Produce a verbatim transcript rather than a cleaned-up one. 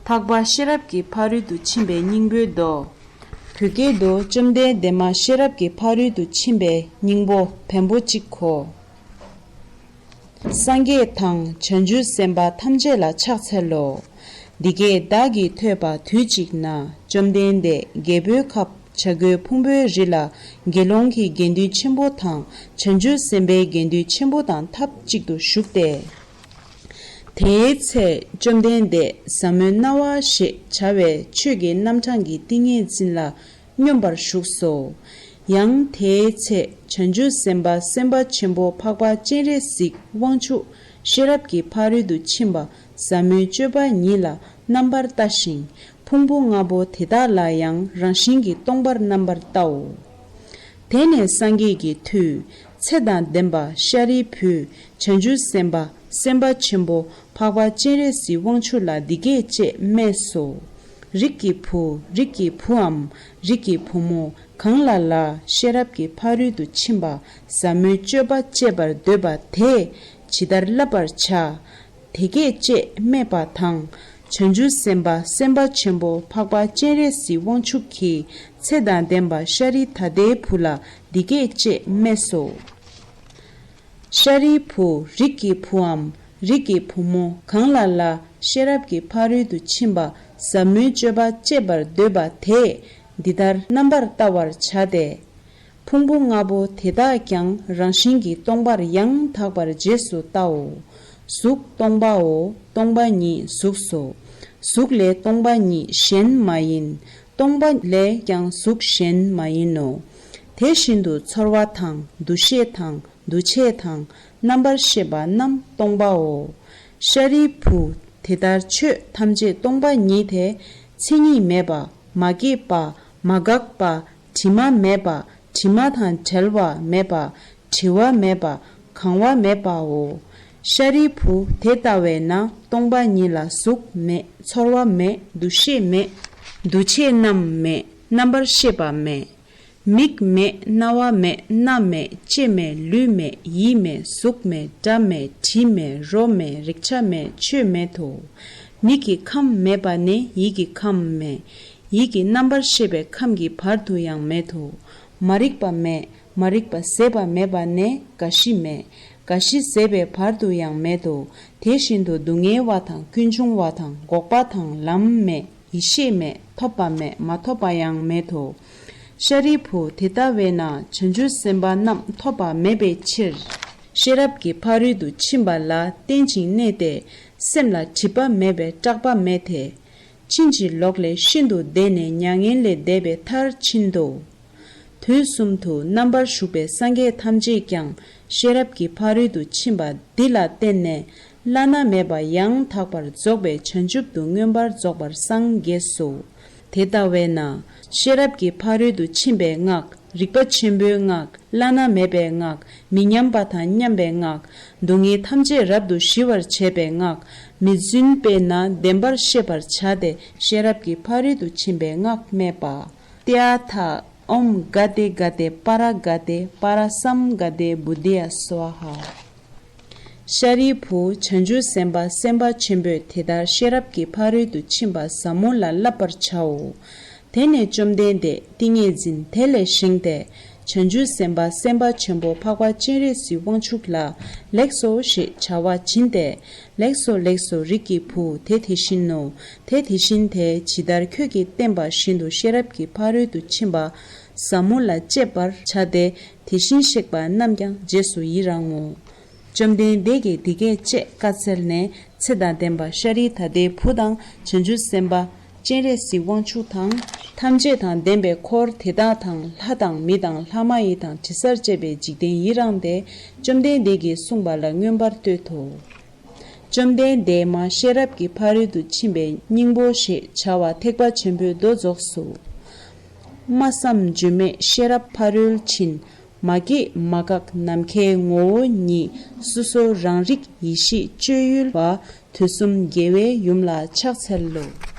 འཕགས་པ་ཤེས་རབ་ཀྱི་ཕ་རོལ་ཏུ་ཕྱིན་པའི་སྙིང་པོའི་མདོ། བོད་སྐད་དུ། བཅོམ་ལྡན་འདས་མ་ཤེས་རབ་ཀྱི་ཕ་རོལ་ཏུ་ཕྱིན་པའི་སྙིང་པོ་བེམ་པོ་གཅིག་གོ། སངས་རྒྱས་དང་བྱང་ཆུབ་སེམས་དཔའ་ཐམས་ཅད་ལ་ཕྱག་འཚལ་ལོ། འདི་སྐད་བདག་གིས་ཐོས་པ་དུས་གཅིག་ན། བཅོམ་ལྡན་འདས་རྒྱལ་པོའི་ཁབ་བྱ་རྒོད་ཕུང་པོའི་རི་ལ་དགེ་སློང་གི་དགེ་འདུན་ཆེན་པོ་དང་བྱང་ཆུབ་སེམས་དཔའི་དགེ་འདུན་ཆེན་པོ་དང་ཐབས་གཅིག་ཏུ་བཞུགས་ཏེ། དེའི་ཚེ་བཅོམ་ལྡན་འདས་ཟབ་མོའི་སྣང་བ་ཞེས་བྱ་བའི་ཆོས་ཀྱི་རྣམ་གྲངས་ཀྱི་ཏིང་ངེ་འཛིན་ལ་སྙོམས་པར་ཞུགས་སོ། ཡང་དེའི་ཚེ་བྱང་ཆུབ་སེམས་དཔའ་སེམས་དཔའ་ཆེན་པོ་འཕགས་པ་སྤྱན་རས་གཟིགས་དབང་ཕྱུག་ཤེས་རབ་ཀྱི་ཕ་རོལ་ཏུ་ཕྱིན་པ་ཟབ་མོའི་སྤྱོད་པ་ཉིད་ལ་རྣམ་པར་ལྟ་ཞིང་། ཕུང་པོ་ལྔ་པོ་དེ་དག་ལ་ཡང་རང་བཞིན་གྱིས་སྟོང་པར་རྣམ་པར་བལྟའོ། དེ་ནས་སངས་རྒྱས་ཀྱི་མཐུས་ཚེ་དང་ལྡན་པ་ཤཱ་རིའི་བུས་བྱང་ཆུབ་སེམས་དཔའ་སེམས་དཔའ་ཆེན་པོ་འཕགས་པ་སྤྱན་རས་གཟིགས་དབང་ཕྱུག་ལ་འདི་སྐད་ཅེས་སྨྲས་སོ། རིགས་ཀྱི་བུ། རིགས་ཀྱི་བུའམ། རིགས་ཀྱི་བུ་མོ་གང་ལ་ལ་ཤེས་རབ་ཀྱི་ཕ་རོལ་ཏུ་ཕྱིན་པ་ཟབ་མོའི་སྤྱོད་པ་སྤྱད་པར་འདོད་པ་དེས་ཇི་ལྟར་བསླབ་པར་བྱ། དེ་སྐད་ཅེས་སྨྲས་པ་དང་། བྱང་ཆུབ་སེམས་དཔའ་སེམས་དཔའ་ཆེན་པོ་འཕགས་པ་སྤྱན་རས་གཟིགས་དབང་ཕྱུག་གིས་ཚེ་དང་ལྡན་པ་ཤཱ་རི་དྭ་ཏའི་བུ་ལ་འདི་སྐད་ཅེས་སྨྲས་སོ། ཤཱ་རིའི་བུ། རིགས་ཀྱི་བུའམ། རིགས་ཀྱི་བུ་མོ་གང་ལ་ལ་ཤེས་རབ་ཀྱི་ཕ་རོལ་ཏུ་ཕྱིན་པ་ཟབ་མོའི་སྤྱོད་པ་སྤྱད་པར་འདོད་པ་དེས་འདི་ལྟར་རྣམ་པར་བལྟ་བར་བྱ་སྟེ། ཕུང་པོ་ལྔ་པོ་དེ་དག་ཀྱང་རང་བཞིན་གྱིས་སྟོང་པར་ཡང་དག་པར་རྗེས་སུ་བལྟའོ། གཟུགས་སྟོང་པའོ། སྟོང་པ་ཉིད་གཟུགས་སོ། གཟུགས་ལས་སྟོང་པ་ཉིད་གཞན་མ་ཡིན། སྟོང་པ་ལས་ཀྱང་གཟུགས་གཞན་མ་ཡིན་ནོ། དེ་བཞིན་དུ་ཚོར་བ་དང་། འདུ་ཤེས་དང་། འདུ་བྱེད་དང་། རྣམ་པར་ཤེས་པ་རྣམས་སྟོང་པའོ། ཤཱ་རིའི་བུ། དེ་ལྟར་ཆོས་ཐམས་ཅད་སྟོང་པ་ཉིད་དེ། མཚན་ཉིད་མེད་པ། མ་སྐྱེས་པ། མ་འགགས་པ། དྲི་མ་མེད་པ། དྲི་མ་དང་བྲལ་བ་མེད་པ། བྲི་བ་མེད་པ། གང་བ་མེད་པའོ། ཤཱ་རིའི་བུ། དེ་ལྟ་བས་ན་སྟོང་པ་ཉིད་ལ་གཟུགས་མེད། ཚོར་བ་མེད། འདུ་ཤེས་མེད། འདུ་བྱེད་རྣམས་མེད། རྣམ་པར་ཤེས་པ་མེད། མིག་མེད། རྣ་བ་མེད། སྣ་མེད། ལྕེ་མེད། ལུས་མེད། ཡིད་མེད། གཟུགས་མེད། སྒྲ་མེད། དྲི་མེད། རོ་མེད། རེག་བྱ་མེད། ཆོས་མེད་དོ། མིག་གི་ཁམས་མེད་པ་ནས་ཡིད་ཀྱི་ཁམས་མེད། ཡིད་ཀྱི་རྣམ་པར་ཤེས་པའི་ཁམས་ཀྱི་བར་དུ་ཡང་མེད་དོ། མ་རིག་པ་མེད། མ་རིག་པ་ཟད་པ་མེད་པ་ནས་རྒ་ཤི་མེད། རྒ་ཤི་ཟད་པའི་བར་དུ་ཡང་མེད་དོ། དེ་བཞིན་དུ་སྡུག་བསྔལ་བ་དང་ཀུན་འབྱུང་བ་དང་འགོག་པ་དང་ལམ་མེད། ཡེ་ཤེས་མེད། ཐོབ་པ་མེད། མ་ཐོབ་པ་ཡང་མེད་དོ། ཤཱ་རིའི་བུ། དེ་ལྟ་བས་ན་བྱང་ཆུབ་སེམས་དཔའ་རྣམས་ཐོབ་པ་མེད་པའི་ཕྱིར། ཤེས་རབ་ཀྱི་ཕ་རོལ་ཏུ་ཕྱིན་པ་ལ་བརྟེན་ཅིང་གནས་ཏེ། སེམས་ལ་སྒྲིབ་པ་མེད་པས་སྐྲག་པ་མེད་དེ། ཕྱིན་ཅི་ལོག་ལས་ཤིན་ཏུ་འདས་ནས་མྱ་ངན་ལས་འདས་པའི་མཐར་ཕྱིན་ཏོ། དུས་གསུམ་དུ་རྣམ་པར་བཞུགས་པའི་སངས་རྒྱས་ཐམས་ཅད་ཀྱང་ཤེས་རབ་ཀྱི་ཕ་རོལ་ཏུ་ཕྱིན་པ་འདི་ལ་བརྟེན་ནས་བླ་ན་མེད་པ་ཡང་དག་པར་རྫོགས་པའི་བྱང་ཆུབ་ཏུ་མངོན་པར་རྫོགས་པར་སངས་རྒྱས་སོ། དེ་ལྟ་བས་ན་ཤེས་རབ་ཀྱི་ཕ་རོལ་ཏུ་ཕྱིན་པའི་སྔགས། རིག་པ་ཆེན་པོའི་སྔགས། བླ་ན་མེད་པའི་སྔགས། མི་མཉམ་པ་དང་མཉམ་པའི་སྔགས། སྡུག་བསྔལ་ཐམས་ཅད་རབ་ཏུ་ཞི་བར་བྱེད་པའི་སྔགས། མི་བརྫུན་པས་ན་བདེན་པར་ཤེས་པར་བྱ་སྟེ་ཤེས་རབ་ཀྱི་ཕ་རོལ་ཏུ་ཕྱིན་པའི་སྔགས་སྨྲས་པ། ཏདྱ་ཐཱ། ཨོཾ་ག་ཏེ་ག་ཏེ་པཱ་ར་ག་ཏེ་པཱ་ར་སཾ་ག་ཏེ་བོ་དྷི་ཡ་སྭཱ་ཧཱ། ཤཱ་རིའི་བུ། བྱང་ཆུབ་སེམས་དཔའ་སེམས་དཔའ་ཆེན་པོས་དེ་ལྟར་ཤེས་རབ་ཀྱི་ཕ་རོལ་ཏུ་ཕྱིན་པ་ཟབ་མོ་ལ་བསླབ་པར་བྱའོ། དེ་ནས་བཅོམ་ལྡན་འདས་ཏིང་ངེ་འཛིན་དེ་ལས་བཞེངས་ཏེ། བྱང་ཆུབ་སེམས་དཔའ་སེམས་དཔའ་ཆེན་པོ་འཕགས་པ་སྤྱན་རས་གཟིགས་དབང་ཕྱུག་ལ་ལེགས་སོ་ཞེས་བྱ་བ་བྱིན་ཏེ། ལེགས་སོ་ལེགས་སོ་རིགས་ཀྱི་བུ་དེ་དེ་བཞིན་ནོ། དེ་དེ་བཞིན་དེ་ཇི་ལྟར་ཁྱོད་ཀྱིས་བསྟན་པ་བཞིན་དུ་ཤེས་རབ་ཀྱི་ཕ་རོལ་ཏུ་ཕྱིན་པ་ཟབ་མོ་ལ་སྤྱད་པར་བྱ་སྟེ། དེ་བཞིན་གཤེགས་པ་རྣམས་ཀྱང་རྗེས་སུ་ཡི་རང་ངོ་། བཅོམ་ལྡན་འདས་ཀྱིས་འདི་སྐད་ཅེས་བཀའ་སྩལ་ནས་ཚེ་དང་ལྡན་པ་ཤཱ་རི་དྭ་ཏིའི་བུ་དང་བྱང་ཆུབ་སེམས་དཔའ་སྤྱན་རས་གཟིགས་དབང་ཕྱུག་དང་། ཐམས་ཅད་དང་ལྡན་པའི་འཁོར་དེ་དག་དང་ལྷ་དང་མི་དང་ལྷ་མ་ཡིན་དང་དྲི་ཟར་བཅས་པའི་འཇིག་རྟེན་ཡི་རངས་ཏེ་བཅོམ་ལྡན་འདས་ཀྱིས་གསུངས་པ་ལ་མངོན་པར་བསྟོད་དོ། བཅོམ་ལྡན་འདས་མ་ཤེས་རབ་ཀྱི་ཕ་རོལ་ཏུ་ཕྱིན་པའི་སྙིང་པོ་ཞེས་བྱ་བ་ཐེག་པ་ཆེན་པོའི་མདོ་རྫོགས་སོ། སྨྲ་བསམ་བརྗོད་མེད་ཤེས་རབ་ཕ་རོལ་ཕྱིན། མ་སྐྱེས་མ་འགགས་ནམ་མཁའི་ངོ་བོ་ཉིད། སོ་སོ་རང་རིག་ཡེ་ཤེས་སྤྱོད་ཡུལ་བ། དུས་གསུམ་རྒྱལ་བའི་ཡུམ་ལ་ཕྱག་འཚལ་ལོ།